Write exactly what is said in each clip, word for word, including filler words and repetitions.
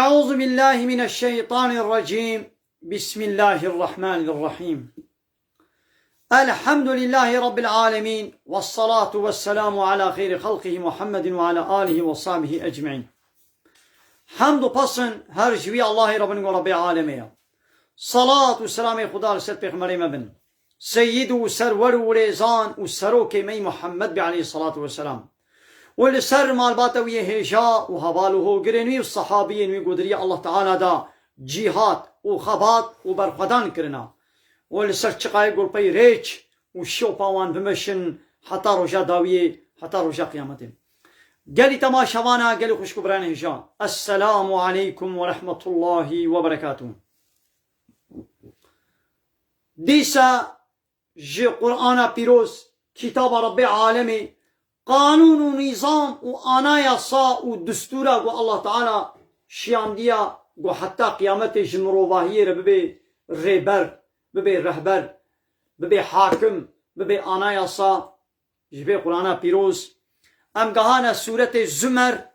أعوذ بالله من الشيطان الرجيم. بسم الله الرحمن الرحيم. الحمد لله رب العالمين، والصلاة والسلام على خير خلقه محمد وعلى آله وصحبه أجمعين. Hemd û pesn her ji wî Allahê Rabbin û Rabbê alemê ye. Salat û selamê Xuda li ser pêxemberê me bin. Seyîd û serwer û rêzan û serokê me yî Muhammed bî aleyhissalatu vesselam. Û li ser malbata wî yê hêja û heval û hogirên wî û sehabiyên wî ku di rêya Allah Teala da cîhad û xebat û berxwedan kirina. Û li ser çiqayê ku pey rêç û şopa wan bimeşin heta roja dawiyê, heta roja qiyametê. Gelî temaşevana, gelî xwişk û birayên hêja. Esselamu aleykum ve rahmetullahi ve berekatuh. Dîsa ji Qur'ana Pîroz, kitaba Rabbê alemê, qanûn û nîzam û anayasa û distûra ku Allah Teala şiyandiya ku heta qiyametê ji mirovahiyê re bibe rêber, bibe rehber, bibe hakim, bibe anayasa, ji vê Qur'ana Pîroz. Em gehane sûretê Zumer,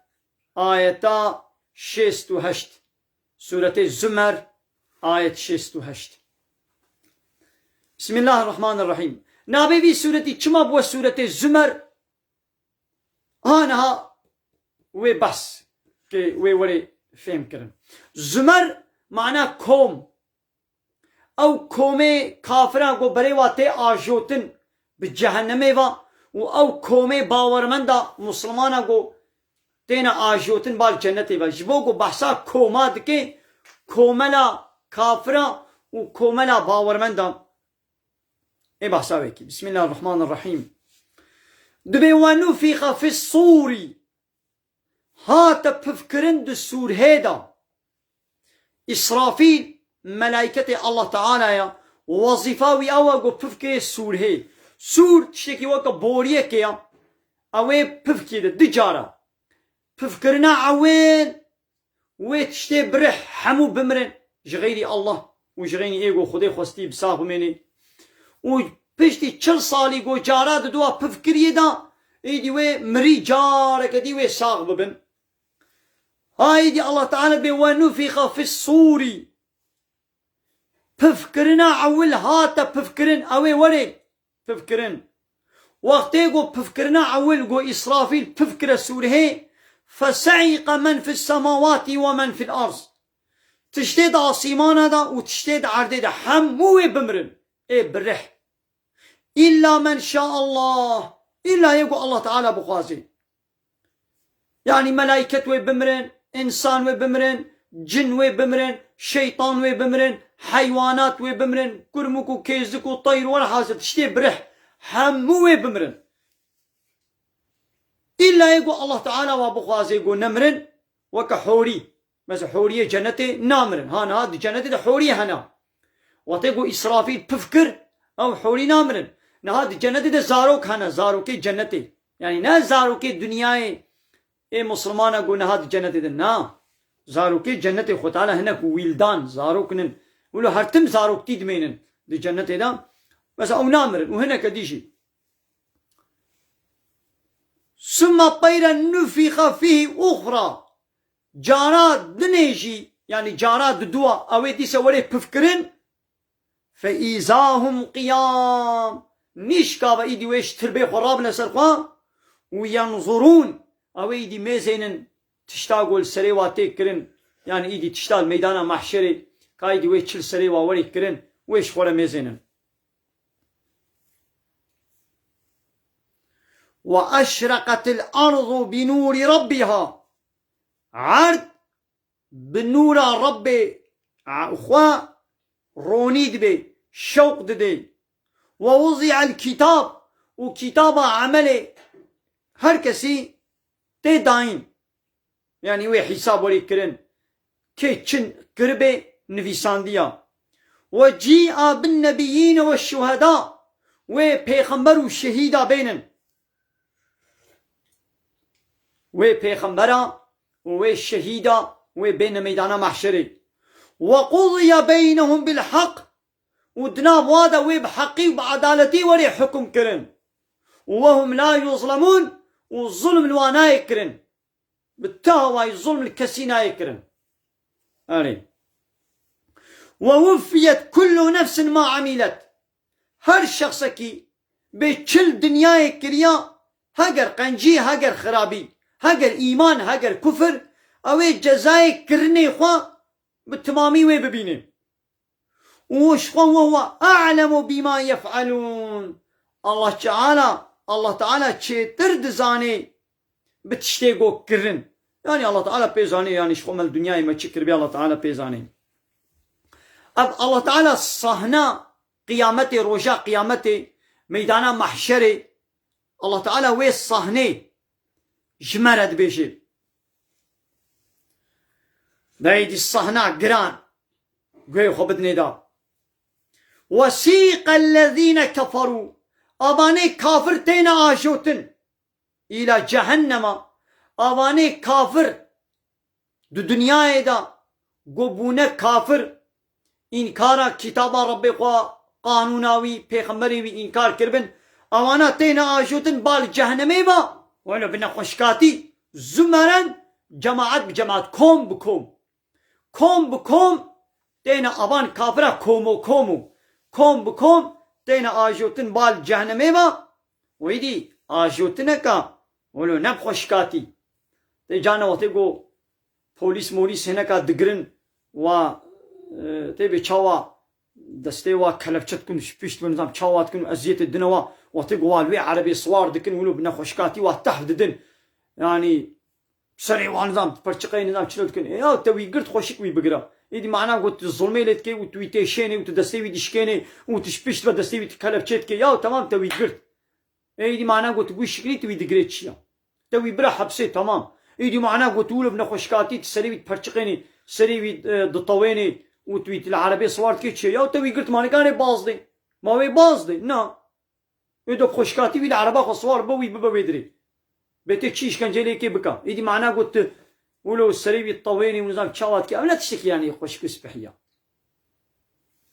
ayeta şêst û heşt. Sûretê Zumer, ayet şêst û heşt. Bismillahirrahmanirrahîm. Navê vî sûretî çima bûye sûretê Zumer? Ha niha wê behs ke wê were fêm kirin. Zumer mana kom. Ew komê kafiran ku berê wa tê ajotin bi cehennemê va û ew komê bawermenda Muslimana ku têne ajotin bal cennetê ve. Ji bo ku behsa koma dike, komela kafira û komela bawermenda. Ê behsa wekî. Bismillahirrahmanirrahîm. Dibê ve nufixa fis sûrî. Hate pifkirin di sûrhê de. Îsrafîl melayketê Allah Teala ya. Wezîfa wî ew e ku pifkirê sûrhê. Sûr tiştekî weke boriyekê ya. Ew ê pifkê de di cara. Pifkirina ewil wê tiştê birih hemû bimirin ji xeyrî Allah û ji xeynî ê ku Xwedê xwestî bi sax bimênê. Û piştî çil salî ku cara diduwa pifkiriyê de, êdî wê mirî careke dî wê sax bibin. Ha êdî Allah Teala bê ve nufixa fis sûrî. Pifkirina ewil hate pifkirin, ew ê were pifkirin. Wextê ku pifkirina ewil ku Îsrafîl pifkire sûrhê, feseîqe men fis semawatî ve men fil arz. Tiştê di asîmana de û tiştê di erdê de hemû wê bimirin. Ê birih. Îlla men şa Allah. Îlla yê ku Allah Teala bixwazê. Yanî melayket wê bimirin, însan wê bimirin, cin wê bimirin, şeytan wê bimirin, heywanat wê bimirin, kurmik û kêzik û teyr welhasil tiştê birih. Hemû wê bimirin. Îlla yê ku Allah Teala wa bixwazê ku nemirin, weke horî. Mesela horiyê cennetê namirin. Ha niha di cennetê de horiyê hene. Wextê ku Îsrafîl pif kir, ew horî namirin. Niha di cennetê de zarok hene, zarokê cennetê. Yanî ne zarokê dinyayê ê Musulmana ku niha di cennetê de. Na. Zarokê cennetê Xwe Teala hine ku wîldan, zarok nin. Wilo her tim zaroktî dimênin di cennetê de. Mesela ew namirin û hineke dî jî. Summa teyren nufixa fîhî uxra. Cara dinê jî, yanî cara diduwa, ew ê dîse were pifkirin. Fe îza hum qiyam. Nîşka ve îdî wê ji tirbê xwe rabine ser xwe. Û yenzurûn. Ew ê îdî mêzênin tişta ku li serê wa tê kirin. Yanî îdî tişta li meydana mahşerê. Ka îdî wê çi li serê wa were kirin. Wê ji xwe re mêzênin. Ve eşreqetil ardu bi nûrî rabbiha. Erd bi nûra Rabbê xwe ronî dibe, şewq dide. Ve wuzi'el kitab û kitaba emelê her kesî tê dayîn. Yanî wê hîsab werî kirin. Kê çi kiribe nivîsandiya. Ve cî'a bin nebiyyîne ve şuheda. Wê pêxember û şehîda bênin. Wê pêxembera û wê şehîda wê bêne meydana mahşerê. Ve qudiye beynehum bil haq. Û di nav wa de wê bi heqî û bi edaletî werê hukm kirin. Û wehum la yuzlemûn û zulm li wan nayê kirin. Bi ti awayî zulm li kesî nayê kirin. Erê. Ve wuffiyet kullu nefsin ma amilet. Her şexsekî bê çi li dinyayê kiriya, heger qencî, heger xirabî, heger îman, heger kufir, ew ê cezayê kirinê xwe bi timamî wê bibîne. Û ji xwe, "Ve huve a'lemu bîma yef'elûn." Allah Teala, Allah Teala çêtir dizanê bi tiştê ku kirin. Yanî Allah Teala pê zanê, yanî ji xwe me li dinyayê me çi kiribê, Allah Teala pê zanê. Ev Allah Teala sahna qiyametê, roja qiyametê, meydana mahşerê, Allah Teala wê sahnê ji me re dibêje. Deydî sahna giran. Guhê xwe bidinê da. وَسِيقَ الَّذ۪ينَ كَفَرُوا. Avanê kafir têne ajotin. Îla cehennema. Avanê kafir di dinyayê de ku bûne kafir, înkara kitaba Rabbê xwe, qanûna wî, pêxemberê wî înkar kiribin, awana têne ajotin bal cehnemê ve, welo bi nexweşkatî, zumeren, cemaat bi cemaat, kom bi kom. Kom bi kom têne avan kafira komo komo. Kom bi kom têne ajotin bal cehnemê ve. Wî dî ajotineka wilo ne bi xweşikatî. Tê cana wextê ku polîs molîs hineka digirin wa, e, tê bê çawa destê wa kelepçe dikin, ji pişt bin zam çawa dikin û eziyetê dine wa. Wextê ku wa li wê erebê siwar dikin wilo bi nexweşikatî wa teh didin. Yanî serê wan nizam, perçiqeyê nizam çilo dikin. E, ya te wî girt xweşik wî bigira. Êdî mana got tu zulmê lê dikê û tu wî têşênê û tu destê wî dişkênê û tu ji pişt ve destê wî tu kelepçê dikê. Ya temam te wî girt. Êdî mana got tu wî şikilî tu wî digirê çiya. Te wî bira hepsê temam. Êdî mana got tu wilo bi nexweşikatî tu serê wî perçiqênê, serê wî, e, ditewênê û tu wî tu li erebê siwar dikê çiya. Ya te wî girt manikanê bazdê. Ma wê bazdê. Na. Wê do bi xweşikatî wî li ereba xwe siwar bibe, wî bibe wê dirê. Bê tê çi îşkenceyê lê kê bika. Êdî mana got tu wilo serê wî tewênê û nizam çawa dikê. Ev ne tiştekî yanî xweşik û spehî ya.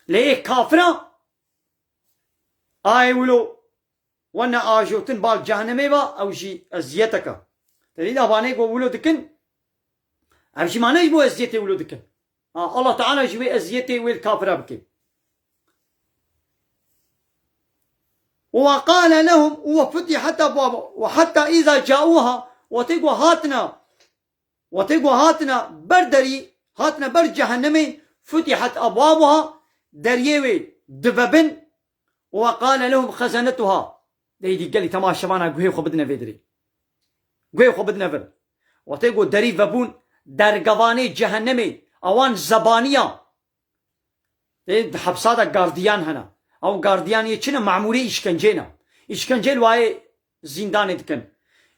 Lê yê kafira ayê wilo wene ajotin bal cehennemê ve ew jî eziyeteke. Te dî davanê ku wilo dikin, ev jî mane ji bo eziyetê wilo dikin. Ha, Allah Teala ji wê eziyetê wê li kafira bike. وقال لهم وفتحت أبواب وحتى إذا جاءوها, wextê ku hatina, wextê ku hatina ber derî, hatina ber cehennemê, فتحت أبوابها, deriyê wê divebin, وقال لهم خزنتها. Deydî gelî temaşevana guhê xwe bidine vê dirê. Guhê xwe bidine vir. Wextê ku derî vebûn, dergevanê cehennemê, ewan zebaniya. Ê, di hepsa de gardiyan hene. Ew gardiyan yê çi ne? Memûrê îşkencê ne. Îşkencê li wayê zîndanê dikin.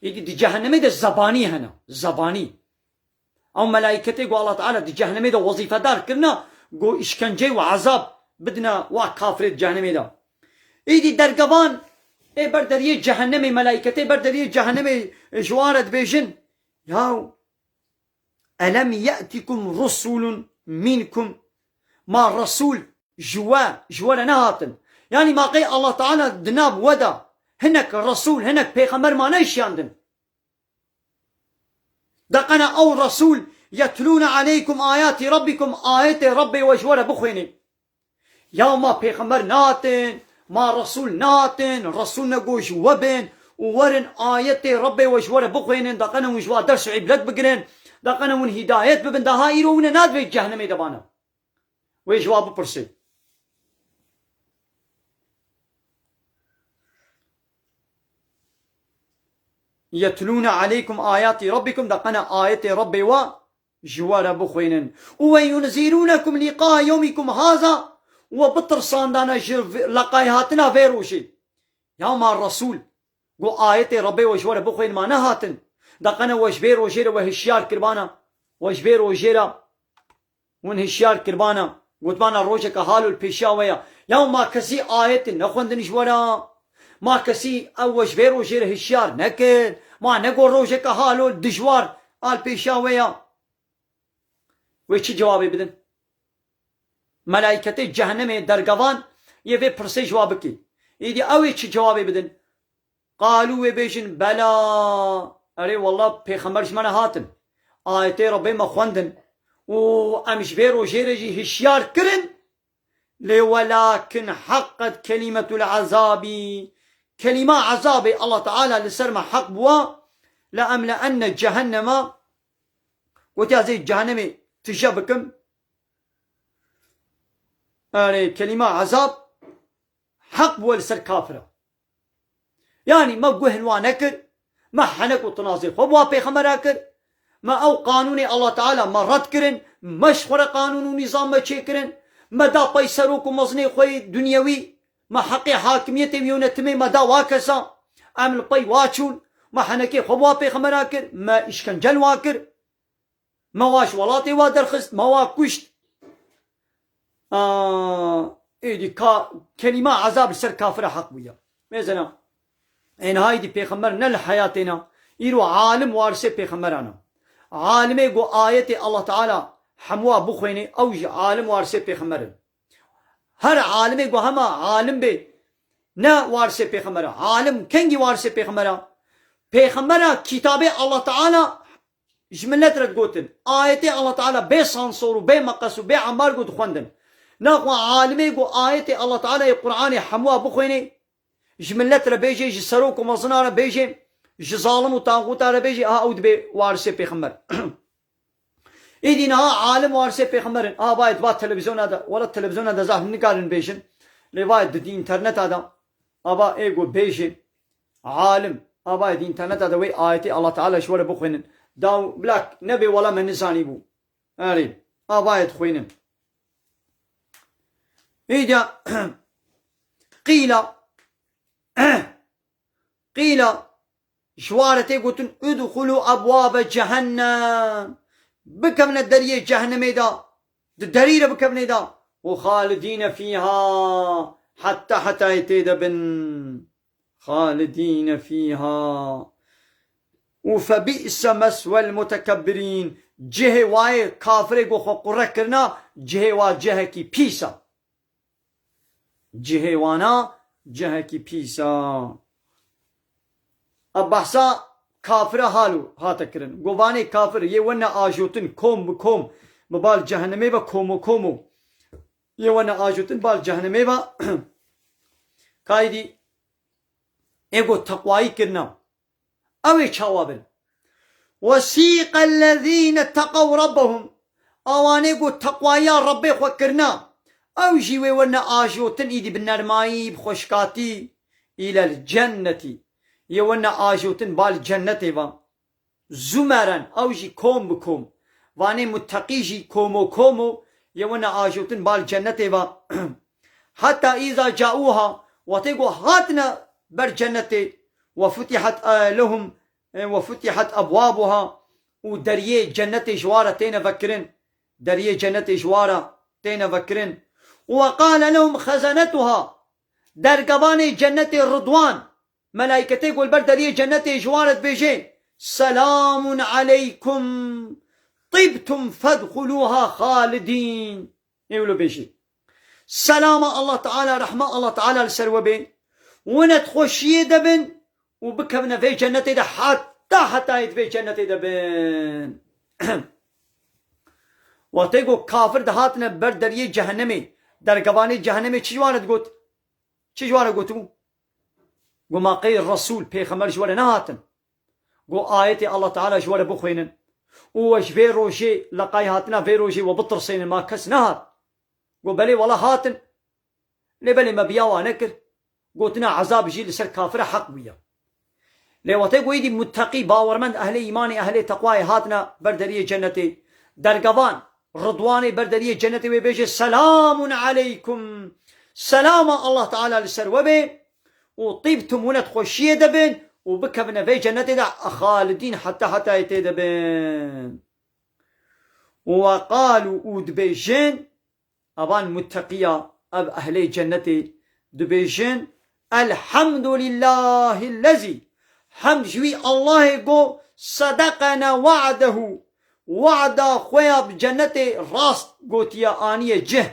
Êdî di cehennemê de zebanî hene. Zebanî. Ew melaîketê ku Allah Teala di cehennemê de wezîfedar kirine, ku îşkencê û ezab bidine wa kafirê di cehennemê de. Êdî dergevan ê ber deriyê cehennemê, melaîketê ber deriyê cehennemê ji wan re dibêjin, Yaw, ألم يأتكم رسل منكم, ma resûl ji we, ji we re nehatin? Yanî ma qey Allah Teala di nav we de hinek resûl, hinek pêxember ma neşiyandin? Deqene ew resûl, يتلون عليكم آيات ربكم, ayetê Rebbê we ji we re bixwênin. Ya ma pêxember natin, ma resûl natin, resûl ne ku ji we bin û werin ayetê Rebbê we ji we re bixwênin, deqene hûn ji wa ders û îbret bigirin, deqene hûn hîdayet bibin, daha îro hûn ê nadivê cehennemê de bane. Wê ji wa bipirsê. يتلون عليكم آيات ربكم, deqene ayetê Rebbê we ji we re bixwînin. Û وينذرونكم لقاء يومكم هذا, û we bitirsandane ji v-, leqayhatina vê rojê. Ya ma resûl, ku ayetê Rebbê we ji we re bixwîn ma nehatin? Deqene we ji vê rojê re we hişyar kirbana, we ji vê rojê re hûn hişyar kirbana, gotmana rojeke halo li pêşiya we ya. Ya ma kesî ayetê nexwendin ji we re? Ma kesî ew we ji vê rojê re hişyar nekir? Ma nego rojeke halo dijwar a li pêşiya we ya? Wê çi cewabê bidin? Melaîketê cehennemê dergevan yê vê pirsê ji wa bikî. Îdî ew ê çi cewabê bidin? Qalû wê bêjin, Bela, erê wela pêxember ji me re hatin. Ayetê Rebbê me xwendin. û em ji vê rojê re jî hişyar kirin. Lê welakin haqqet kelimetul azabî. Kelîma azabê Allah Teala li ser me heq bûwa. Le emle'enne cehennema. Gotiya zê cehennemê tije bikim. Erê, kelîma azab heq bûwe li ser kafira. Yanî me guh li wan nekir, me henek û tinazê xwe bi wa pêxembera kir, me ew qanûnê Allah Teala me red kirin, me ji xwe re qanûn û nîzam me çêkirin, me da pey serok û mezinê xwe yê dunyewî, me heqê hakimiyetê û yönetimê me da wa kesa, em li pey wa çûn, me henekê xwe bi wa pêxembera kir, me îşkence li wa kir. Me wa ji welatê wa derxist, me wa kuşt. Aa, êdî ka, kelîma ezab li ser kafira heq bûye. Mesela, ên haydî pêxember ne li heyatê ne, îro alim warisê pêxemberan e. Alimê ku ayetê Allah Teala hemû wa bixwênê, ew jî alim warisê pêxember in. Her alimê ku hema alim bê, ne warisê pêxember e. Alim kengî warisê pêxember e? Pêxembera kitabê Allah Teala ji millet re digotin. Ayetê Allah Teala bê sansor û bê meqes û bê embargo dixwendin. Naxwe alimê ku ayetê Allah Teala yê Qur'anê hemûa bixwênê, ji millet re bêjê, ji serok û mezina re bêjê, ji zalim û taxûta re bêjê, aha ew dibê warisê pêxember. Êdî niha alim warisê pêxember in. Aha bayê di va televizyona de, wela televizyona de zaf nikarin bêjin. Lê va di, di înterneta de. Ava ê ku bêjê, alim, avayê di înterneta de wê ayetê Allah Teala ji we re bixwînin. Daw, bila nebê wela me nizanîbû. Erê, avayê dixwînin. Îca, qîla, qîla, ji wa re tê gotin, "Udxulu ebwabe cehennem." Bikevine deriyê cehennemê de. Di derî re bikevnê de. "Û xalidîne fîha." Heta hetayê tê de bin. "Xalidîne fîha. Û febi'se meswel mutekebbirîn." Cihê wayê kafirê ku xwe qure kirina, cihê wa cihekî pîs e. Cihê wana cihekî pîs e. A behsa kafira halo hate kirin. Govanê kafir yê wene ajotin kom bi kom bi bal cehennemê ve komo komo. Yê wene ajotin bal cehennemê ve kaydî ê got teqwayî kirina. Ew ê çawa bin? "Wesîqe ellezîne teqew rabbehum." Awanê ku teqwaya Rebbê xwe kirina, ew jî wê werne ajotin îdî bi nermayî, bi xweşkatî, îlel cennetî. Yê werne ajotin bal cennetê ve. Zumeren, ew jî kom bi kom. Vanê mutteqî jî komo komo, yê werne ajotin bal cennetê ve. Heta îza caûha, wextê ku hatine ber cennetê, we futihat, e, lehum, e, we futihat ebwabuha, û deriyê cennetê ji wa re têne vekirin, deriyê cennetê ji wa re têne vekirin. Û we qale lehum xezenetuha, dergevanê cennetê Ridwan, melayketê ku li ber deriyê cennetê ji wa re dibêje, "Selamun aleykum, tibtum fedxuluha xalidîn." Ê wilo bêjî. Selama Allah Teala, rehma Allah Teala li ser we bê. Wine di xweşiyê de bin û bikevine vê cennetê de heta hetayê di vê cennetê de bin. Wextê ku kafir dihatine ber deriyê cehennemê, dergevanê cehennemê çi ji wan re digot? Çi ji wan re gotibû? Go ma qey Resûl, pêxember ji we re nehatin? Go ayetê Allah Teala ji we re bixwînin. Û we ji vê rojê, leqay hatina vê rojê we bitirsênin, ma kes nehat? Go belê wela hatin. Lê belê me biya wa nekir. Gotina ezab jî li ser kafira heq bûye. Lê wextê ku êdî mutteqî, bawermend, ehlê îmanê, ehlê teqwayê hatine ber deriyê cennetê, dergevan, Ridwanê ber deriyê cennetê wê bêje, "Selamun aleykum." Selama Allah Teala li ser we bê û tîbtum, hûn di xweşiyê de bin û bikevine vê cennetê de xalidîn heta hetayê tê de bin. Û we qalû, û dibêjin, evan mutteqiya, ev ehlê cennetê dibêjin, "Elhamdulillahillezî." Hemd ji wî Allahê go, "Sedeqena wa'dehu." Wa'da xwe ya bi cennetê rast gotiye, aniye cih.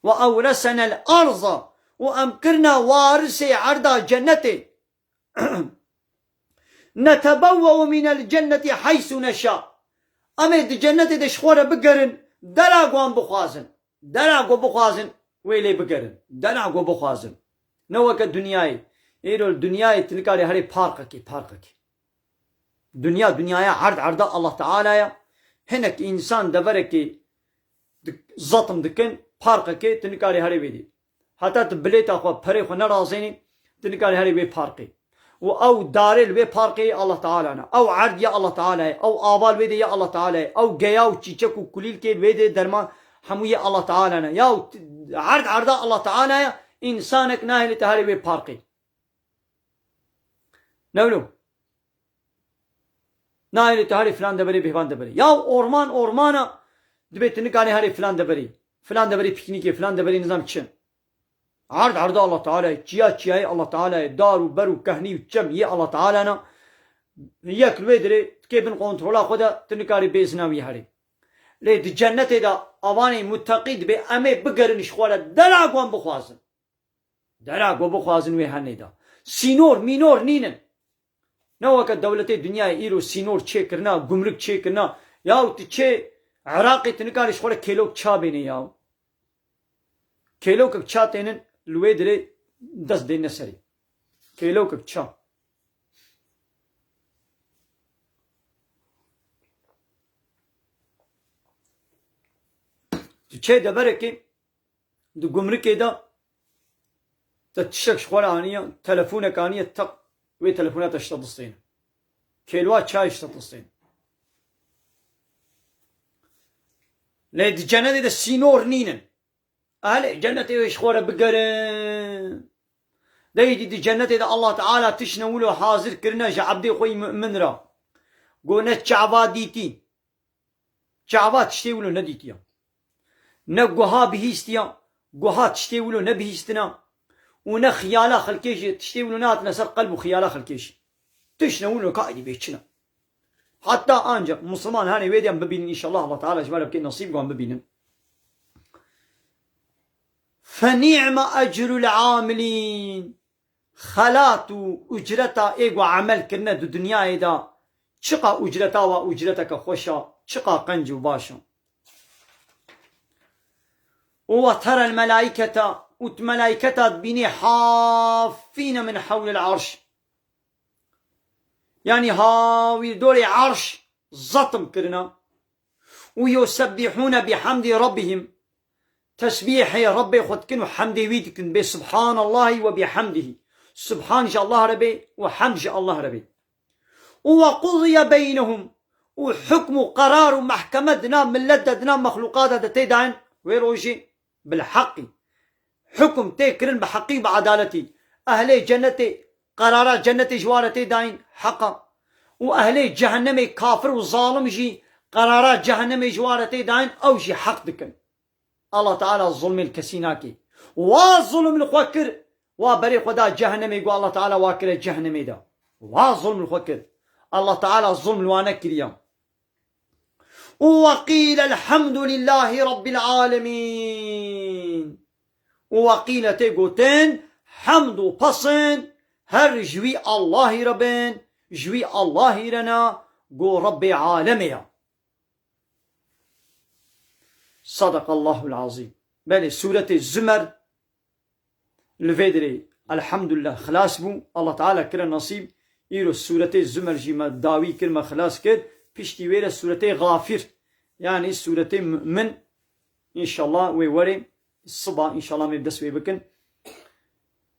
"Ve ewresenel arza." Û em kirine warisê erda cennetê. "Netebewwe'u minel cenneti heysu neşa." Em ê di cennetê de ji xwe re bigerin, dera ku em bixwazin. Dera ku bixwazin, wê lê bigerin. Dera ku bixwazin. Ne weke dinyayê. Îro li dinyayê tu nikarî herî parqekê, parqekê. Dinya, dinyaya erd, erda Allah Teala ya. Hinek însan deverekê dik-, zetim dikin, parqekê tu nikarî herî vê dî. Heta tu bilêta xwe, perê xwe nerazênî, tu nikarî herî wê parqê. Û ew darê li wê parqê yê Allah Teala ne. Ew erd ya Allah Teala ye. Ew ava li wê de ya Allah Teala ye. Ew geya û çîçek û kulîlkê li wê de derman hemû yê Allah Teala ne. Ya t-, erd erda Allah Teala ye, însanek nahêlê te herî wê parqê. Ne wilo? Nahêlê tu herî filan deverê, bêvan deverê. Ya orman ormana, dibê tu nikanê herî filan deverê. Filan deverê pîknîkê, filan deverê nizam çi. Erd erda Allah Teala ye, çiya çiyayê Allah Teala ye, dar û ber û kehnî û çem yê Allah Teala ne. Yek li wê dirê tikê bin kontrola xwe de tu nikarî bê izna wî herî. Lê di cennetê de avanê muteqî dibê em ê bigerin ji xwe re dera ku em bixwazin. Dera ku bixwazin wê henê de. Sînor, mînor nînin. Ne weke dewletê dinyayê îro sînor çêkirina, gumruk çêkirina. Yaw tu çê Iraqê tu nikarî ji xwe re kêlok ça bênê yaw. Kêlokek ça tênin li wê dirê dest dêne serê. Kêlokek ça. Tu çê deverekê di gumrikê de te tiştek ji xwe re aniye, telefonek aniye, teq, wê telefona te ji te distêne. Kêlwa çayê ji te distêne. Lê di cenedê de sînor nînin. Ehlê cenetê wê ji xwe re bigerin. Dey dî di cenetê de Allah Teala tiştine wilo hazir kirine ji ebdê xwe yî mu'min re. Go ne çava dîtî. Çava tiştê wilo nedîtiya. Ne guha bihîstiya, guha tiştê wilo nebihîstina. Û ne xiyala xelkê jî tiştê wilo nehatine ser qelb û xiyala xelkê jî. Tiştine wilo ka êdî bê çi ne. Heta ancak Musulman hanê wê diyan bibînin, înşallah Allah Teala ji me re bike nesîb wan bibînin. Fenî'me ecrul amilîn. Xelat û ucreta ê ku emel kirine di dinyayê de, çiqa ucreta wa ucreteke xweş a, çiqa qenc û baş a. Û we terel melaîketa, û tu melaîketa dibînî hafîne min hewlil arş. Yanî hawîrdorê arş zetim kirina. Û yusebbihûne bihemdî rabbihim. Tesbîhê Rabbê xwe dikin û hemdê wî dikin. Bê subhanallahî we bihemdihî. Subhan ji Allah re bê û hemd ji Allah re bê. Û we qudiye beynehum. Û hukm û qerar û mehkeme di nav millet de, di nav mexlûqa de, de tê dayîn. Wê rojê bil heqî. Hukm tê kirin bi heqî û bi edaletî. Ehlê cennetê qerara cennetê ji wan re tê dayîn, heq a. Û ehlê cehennemê kafir û zalim jî qerara cehennemê ji wan re tê dayîn, ew jî heq dikin. Allah Teala zulmê li kesî nake. Wa zulm li xwe kir, wa berê xwe da cehennemê, got Allah Teala wa kire cehennemê de. Wa zulm li xwe kir. Allah Teala zulm li wan nekiriye. Û we qîle elhemdulîllahî Rabbil alemîn. Û we qîle tê gotin, hemd û pesn her ji wî Allahî re bin, ji wî Allahî re ne, go Rabbê alemê ya. Sadakallahul azîm. Belê, sûretê Zumer li vê dirê, elhamdulillah, xilas bû. Allah Teala kire nasîb. Îro sûretê Zumer jî me dawî kir, me xilas kir. Piştî wê re sûretê Xafir, yanî sûretê Mu'min, înşallah wê werê siba, înşallah me bi dest wê bikin.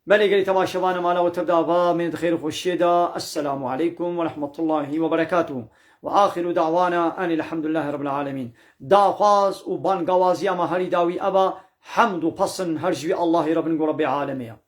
Belê gelî temaşevana mala we tev de ava, mêne di xêr û xweşiyê de. Esselamu aleykum ve rahmetullahi ve berekatuhu. Ve axiru da'wana enil hamdulillahi rabbil alemin. Daxwaz û bangawaziya me herî dawî eva, hemd û pesn her ji wî Allahî re bin, go Rabbê alemê ya.